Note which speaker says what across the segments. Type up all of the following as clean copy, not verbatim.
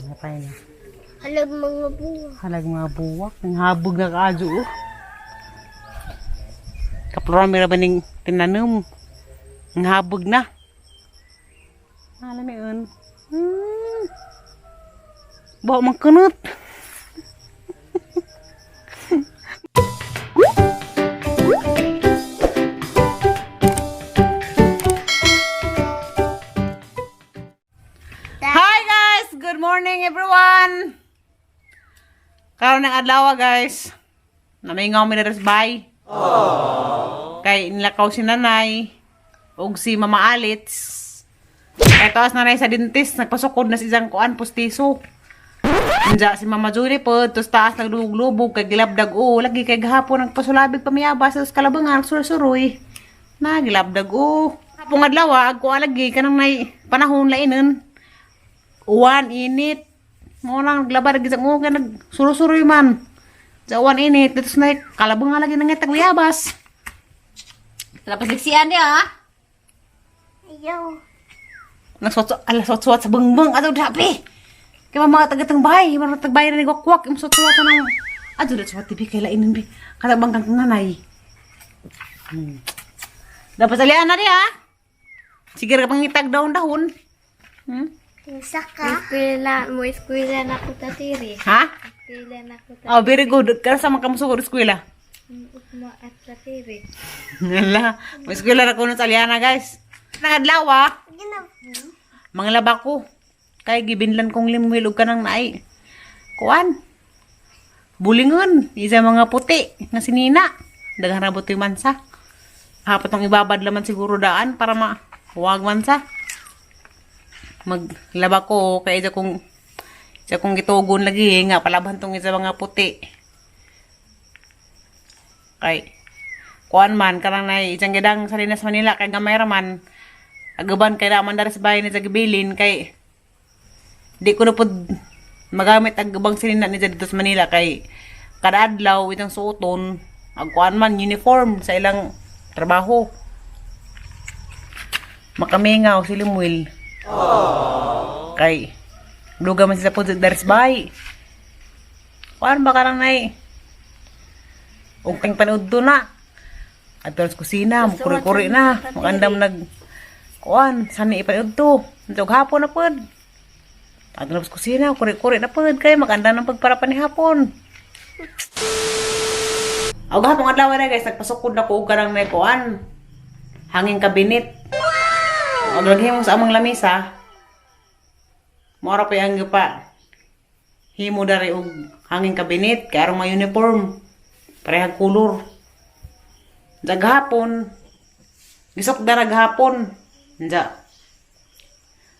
Speaker 1: Natay na.
Speaker 2: Halag mga buwa.
Speaker 1: Halag mga buwak. Ang habog na kaadyo oh. Kapluran mira ba ning tinanom? Ang habog na. Alam yun. Bawa mang kunot. Hi guys! Good morning everyone! Karon ng adlaw guys. Namingaw mi diri sa bay. Kay nilakaw si nanay ug si Mama Alitz. Kay taas nanay sa dentist, nagpasukod na si isang kuan pustiso. Unja si Mama Julie po, tapos taas naglubog-lubog kay gilabdag o lagi kay gahapon nagpasulabig pamiyabas sa kalabangan sursuroy. Na gilabdag o. Hapong adlaw ag kuan lagi kanang nay panahon lainon. Uwan init. Mo lang naglaba lagi sa mo kay nagsurusuroy man. Sa uwan init dito sa nay kalabangan lagi nangitag uyabas. Tapos liksian niya ah.
Speaker 2: Ayaw.
Speaker 1: Nagsuot ala suot sa bangbang ato dapi. Kay mga tagatang bahay, mga tagbay na nigwakwak im suot nang adto da suot tibi kay lainon bi. Katabang kang nanay. Dapat alian na di ah. Sige ra pangitag dahon dahon.
Speaker 2: Kinsa ka? Eskwela, mo eskwela na ko tatiri.
Speaker 1: Ha?
Speaker 2: Eskwela na ko
Speaker 1: Oh, very good. Kaya sa mga kamusugod eskwela.
Speaker 2: Ukma at tatiri.
Speaker 1: Wala. May eskwela ra kuno sa Aliana, guys. Nangadlaw ah. Mga laba ko. Kay gibinlan kong limwil og kanang naay. Kuan. Bulingon. Isa mga puti nga sinina. Daghan ra butoy mansa. Hapot ang ibabad laman siguro daan para ma huwag mansa. Maglaba ko kay isa kong gitugon lagi nga palaban tong isa mga puti. Kay kuan man karang nay isang gidang Salinas Manila kay gamay ra man agaban kay raman dara sa bahay ni sa gibilin kay di ko na pod magamit ang gabang sinina ni dito sa Manila kay kada adlaw itang suoton ang kuan man uniform sa ilang trabaho makamingaw si Limuel kay duga man siya pod sa bahay kuan ba karang nay og kang panood do na adto sa kusina mukuri-kuri na makandam nag kuan sani ipanood to Antog hapon na pod. Adto na sa kusina kuri-kuri na pod kay makandam ng pagpara pa ni hapon. Og hapon adlaw na guys nagpasukod na ko og kanang may kuan hanging kabinet. Og lagi mo sa among lamesa. Mora pa ang pa himo dari og hanging kabinet kay aron may uniform parehag kolor. Daghapon gisok darag hapon. Nja.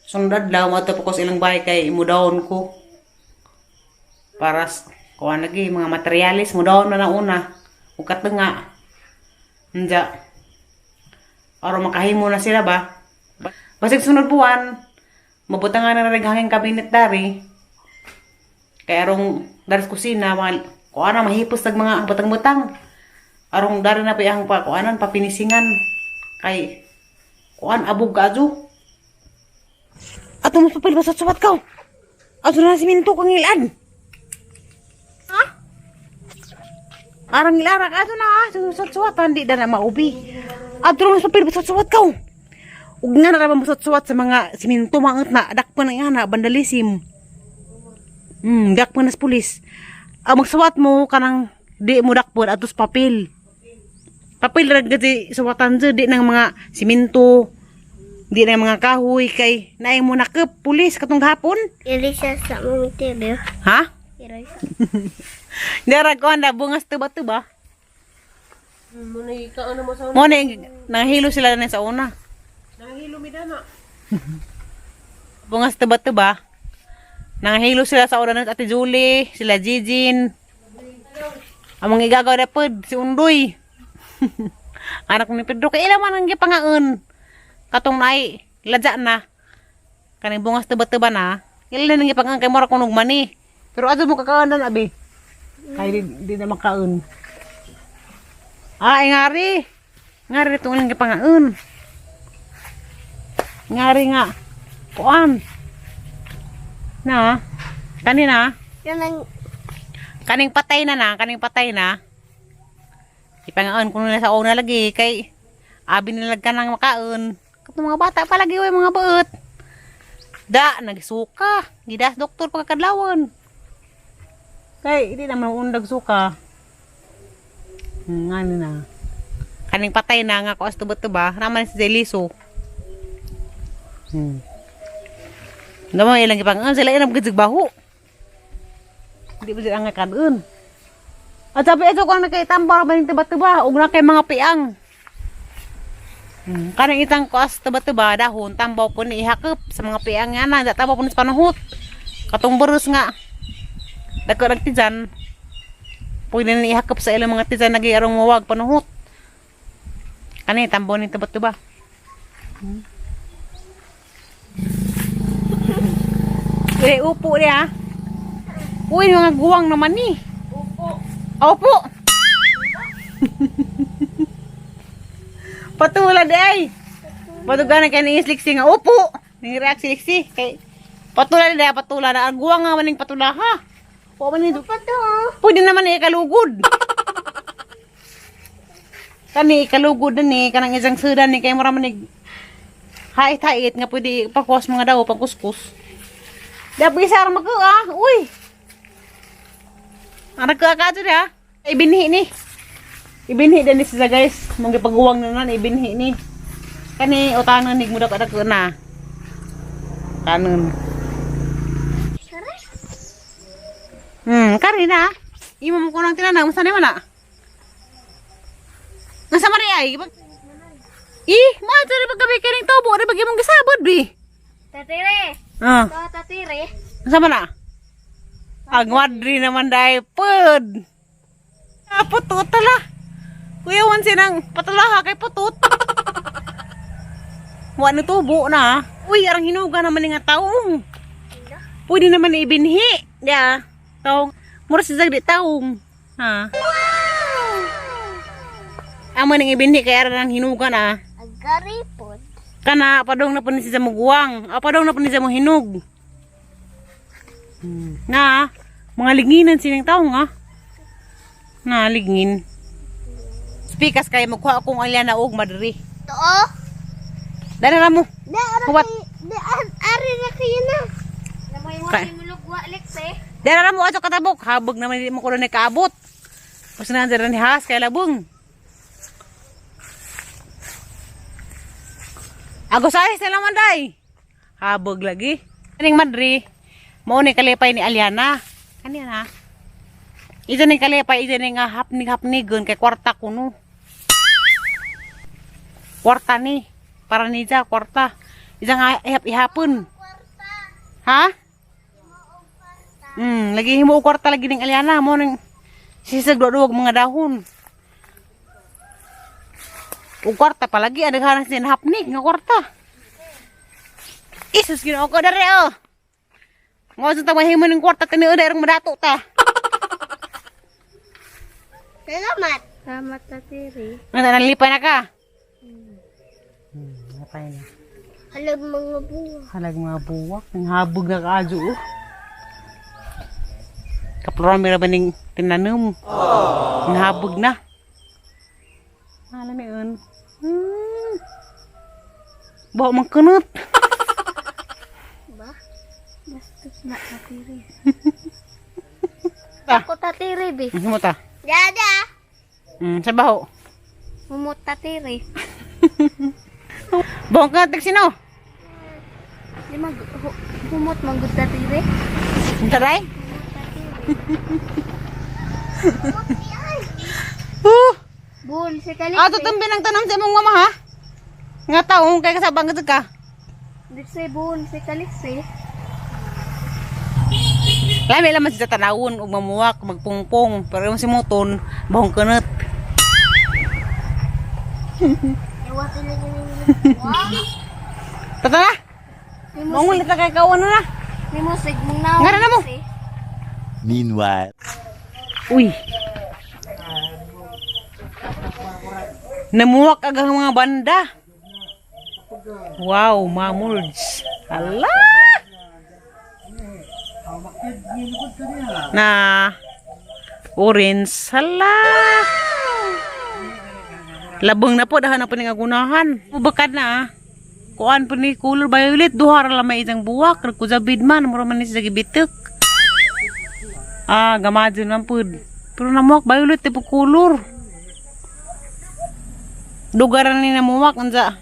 Speaker 1: Sunod adlaw mo ko sa ilang bahay kay imudawon ko. Para kuan lagi mga materialis mudawon na na una ug katunga. Nja. Aron makahimo na sila ba? Basig sunod buwan, mabutangan na rin hanging kabinet dari. Kay arong dari sa kusina, mga, kuan na mahipos nag mga butang-butang. Arong dari na pa ang pa kuanan papinisingan kay kuan abog kaadyo. Ato mas papel basta suwat ka. Ato na siminto kang ilan. Ha? Arang ilara ka ato na suwat suwat hindi na na maubi. Ato na mas papel basta suwat ka. Ug nga na ra ba suwat sa mga siminto maangat na dakpan ang ana vandalism. Dakpan nas pulis. Ang magsuwat mo kanang di mo dakpon atos papel. Papel ra gid suwatan jud di ng mga siminto, di ng mga kahoy kay naay mo nakep pulis katong gahapon.
Speaker 2: Irisa sa mong tiri.
Speaker 1: Ha?
Speaker 2: Irisa.
Speaker 1: Dara ko anda bungas tuba-tuba. Mo na nangahilo sila na sa una.
Speaker 3: Nangahilo mi dana.
Speaker 1: Bungas tuba-tuba. Nangahilo sila sa una ng Ate Julie, sila Jijin. Ang mga igagaw na pod, si Undoy. Anak ni Pedro, kay ilan man ang gipangaon. Katong naay, ladya na. Kaning bungas tuba-tuba na. Ilan ang gipangaon kay mura kunog mani. Pero ato mo kakaunan abi. Kay di na makaon. Ah, ay ngari. Ngari itong ilang gipangaon. Ngari nga. Kuan. Na. Kanina.
Speaker 2: Kanang
Speaker 1: Kaning patay na na, kaning patay na. Ipangaon ko na sa una lagi kay abi nilag ka ng makaon. Katong mga bata pa lagi way mga baot. Da nagsuka, gidas doktor pagkadlawon. Kay hindi naman undag suka. Ngano na. Kaning patay na nga ko as tuba-tuba, raman si Deliso. Naman ilang ipangaon sila inam gid baho. Hindi ba sila nga kanon? At sabi ito kung nakaitambar ba ng tuba-tuba, ug na kay mga piang. Kanang itang kuas tuba-tuba dahon tambaw po ni ihakop sa mga piang nga na, tabaw po ni sa panuhot. Katong burus nga. Dako nagtijan. Pwede na ihakop sa ilang mga tijan nagi arong mawag panuhot. Kani tambaw ni tuba-tuba. Eh, upo niya. Uy, mga guwang naman ni.
Speaker 2: upo.
Speaker 1: Opo. Patulad ay. Patugan na kay ni Lixi nga opo. Ni react si Lixi kay patulad ay patulad na ang guwang nga maning patula ha. Wa man ni
Speaker 2: Upo to. Oh.
Speaker 1: Pwede naman ni ikalugod. Kani ikalugod na ni kanang isang sudan ni kay mura man ni hait-hait nga pwede ipakwas mga daw pangkuskus. Dapat isa ra magko ah. Uy. Anak ka ka ha. Ibinhi ni. Ibinhi din ni siya guys. Mong gipaguwang na nan ibinhi ni. Kani utanon ni mudak adak na. Kanon. Kari na. Imo mo kunang tinanang unsa ni man na? Nasa man ay? Ih, mo diri paggabi kining tubo, ri pag imong gisabot bi.
Speaker 2: Tatire.
Speaker 1: Ah,
Speaker 2: To tatire.
Speaker 1: unsa man na? Ang wadri naman dai pud. Ah, putot tala. Kuya wan sinang patulaha kay putot. Wa ni tubo na. Uy, arang hinuga naman ni nga taong. Pwede naman ni ibinhi. Ya. Taong. Mura si di taong. Ha. Amo ning ibinhi kay arang hinuga na.
Speaker 2: Agaripod.
Speaker 1: Kana padong na po ni siya muguwang. Ah, padong na po ni siya hinog. Na, mga linginan sining taong ah. Na, lingin. Spikas kay magkuha akong alya na og madri.
Speaker 2: To. Oh.
Speaker 1: Dali ra mo.
Speaker 2: Da ara
Speaker 1: Huwat.
Speaker 2: kay da ari na kayo na. Namoy mo
Speaker 1: Kay-
Speaker 2: simulog wa lekse.
Speaker 1: Dali ra mo ato katabok. Habog naman di mo ko ni kaabot. Pas na dira ni has kay labong. Agosay sila man day. Habog lagi. Kaning madri, mao ni kalipay ni Aliana. Kani na. Ito ni kalipay, ito ni nga hapnig-hapnigon kay kwarta kuno. Kwarta ni. Para ni ja, kwarta. Isa nga ihap-ihapon. Ha? Lagi himo og kwarta lagi ning Aliana mo ning sisag duwag mga dahon. Og kwarta palagi adaghanan sin hapnig nga kwarta. Isus Ginoo ko dere oh. Ngo sa mahimo ning kwarta kani oday rong madato ta.
Speaker 2: Salamat. Salamat tatire.
Speaker 1: Nga nalipay na ka. Napay na.
Speaker 2: Halag mga buwa.
Speaker 1: Halag mga buwak, ang habog na kaadyo oh. Kapluran mira ba ning tinanom? Ang habog na. Alam yun. Bawa mang kunot.
Speaker 2: Ba? Bastos na tatire.
Speaker 1: Ta.
Speaker 2: Ako tatire bi.
Speaker 1: Mo ta.
Speaker 2: Dada.
Speaker 1: Sa baho.
Speaker 2: Mumot tatire.
Speaker 1: Bawang ka sino?
Speaker 2: Di mag humot manggod tatire.
Speaker 1: Taray? Huh!
Speaker 2: Bun si kalik.
Speaker 1: Ato tumbi ng tanong sa imong mama ha? Nga taong kay kasabang ka.
Speaker 2: Dikse bun si kalikse.
Speaker 1: Lami laman siya tanawon ug mamuwak, magpungpong, pero yung si Muton, bahong kunot.
Speaker 2: Ewa talaga ni. Wow.
Speaker 1: Tata na! Mangulit na kay kawan na.
Speaker 2: Ni mo sig mong naon.
Speaker 1: Ngara na mo.
Speaker 4: Meanwhile.
Speaker 1: Uy. Namuwak ang mga banda. Wow, mamurds. Hala! Na orange. Hala. Labong na po dahan na po ning agunahan. Bukad na ah. Kuan po ni color violet duha ra lamay isang buwak nagkuzabid man mura man ni siya gibitek. Ah, gamadyo man pud. Pero namuak violet tipo color. Dugaran ni namuwak unsa.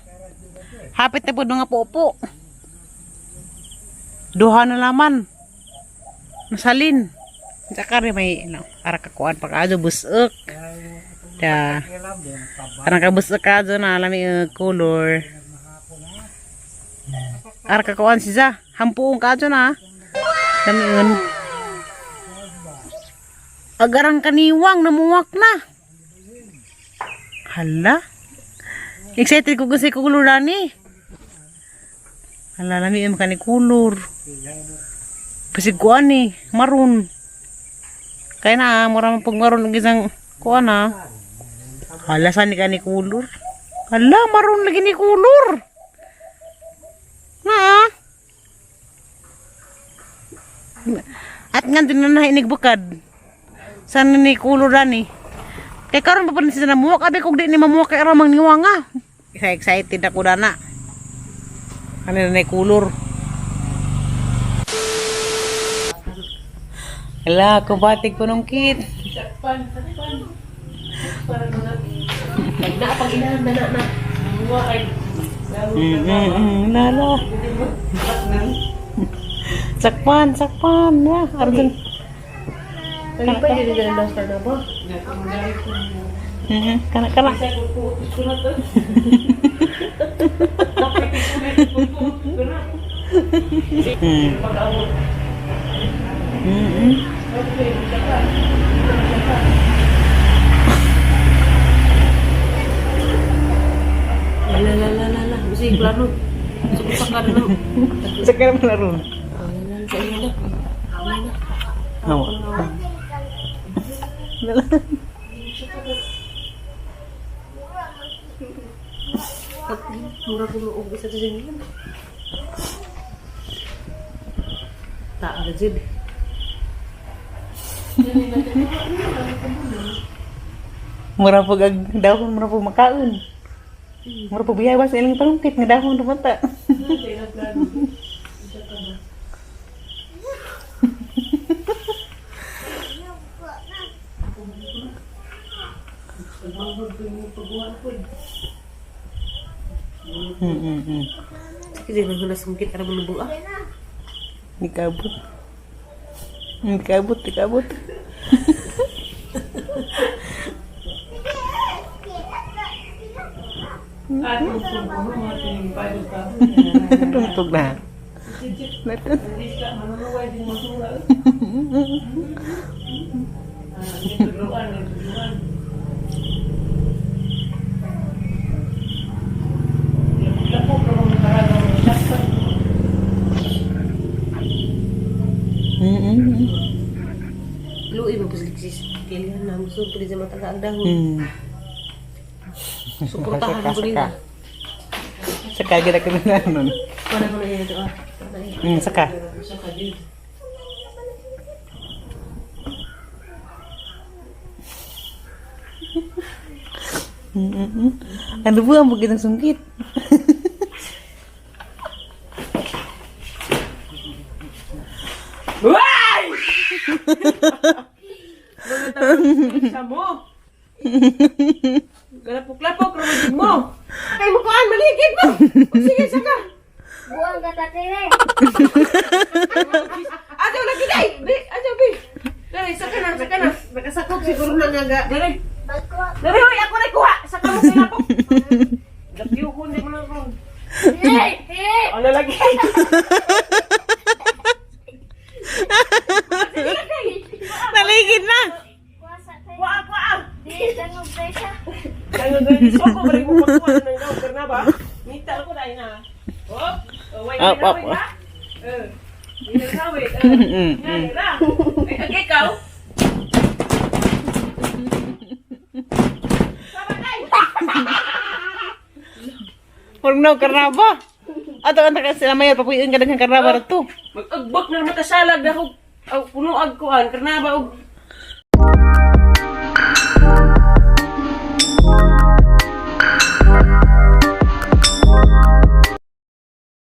Speaker 1: Hapit na pud mga popo. Duha na laman. Masalin. Unsa ka rin may no, ara ka kuan pa kaadyo busok. Da. Arang ka busok kaadyo na lami color. Ara ka kuan siya. Hampuong kaadyo na. Lami yun. Agarang kaniwang namuwak na. Hala. Excited ko kasi kulor ani. Hala lami yung kani kulor. Pasig kuan ni, maroon. Kaya na, mura man pag maroon ng isang kuan ah. Hala saan ni kani kulor? Hala, maroon lagi ni kulor. Na ah. At nga din na nainigbukad. Saan ni kulor ani? Kay karon pa pa ni sila namuwak, abi kung di ni mamuwak kay aramang niwang ah. Excited ako dana. Ano na ni kulor? Hala, kubatig ko nung kit.
Speaker 3: Sakpan, sakpan. Para na Pag naapag-inahan na na na. Bunga ay.
Speaker 1: Lala. Sakpan, sakpan. Ya, Arjun.
Speaker 3: Ano pa yun na last na ba?
Speaker 1: Kana, kana.
Speaker 3: La la la la la. Kasi plano. Sukusak ka na.
Speaker 1: Sakpan mo na ron. Hawa. Lala.
Speaker 3: Mura ko noong isa sa sinyan. Taa jud.
Speaker 1: Mura po ag dahon, mura po makaon. Mura po biyay sa ilang palungkit nga dahon rumata.
Speaker 3: Sige, naghulas kong kita na manubo ah.
Speaker 1: Nikabot. Nikabot, nikabot. Tungtog na.
Speaker 3: Luoy mo pasligsis. Kailan na mo supri sa mataga ang dahon. Suportahan ko nila.
Speaker 1: Saka kita kami na nun.
Speaker 3: Wala ko na yun ito ah.
Speaker 1: Saka.
Speaker 3: Saka jud.
Speaker 1: Ano ba ang bukid ng sungkit?
Speaker 3: Sa mo. Galapok-lapok ramon mo. Kay mo kuan maligid mo. Sige saka.
Speaker 2: Buang ka tatire.
Speaker 3: Ato lagi dai. Bi, ato bi. Dali saka na, saka na. Nakasakop siguro na nga. Dali.
Speaker 2: Bagko.
Speaker 3: Dali hoy, ako na kuha. Saka mo kilapok. Gabyuhon di mo na ron.
Speaker 2: Hey, hey.
Speaker 3: Ano lagi?
Speaker 1: Naligid na!
Speaker 2: Kuasa tayo.
Speaker 3: Kuha, kuha.
Speaker 2: Di, dangog tayo siya.
Speaker 3: Kaya dali soko bari mo pagkuha na ng daw na ba? Mita ko dai na. Op, way
Speaker 1: Up,
Speaker 3: na
Speaker 1: up,
Speaker 3: way ha. Eh. Ginagawit. Eh. Nga ra. Ay, ag ikaw.
Speaker 1: Huwag na, karnaba. Ato, ang takas sila mayor, papuyin ka ng karnaba rato.
Speaker 3: Mag-agbak na matasalag na ako. Aw, puno ag kuan, karnaba og.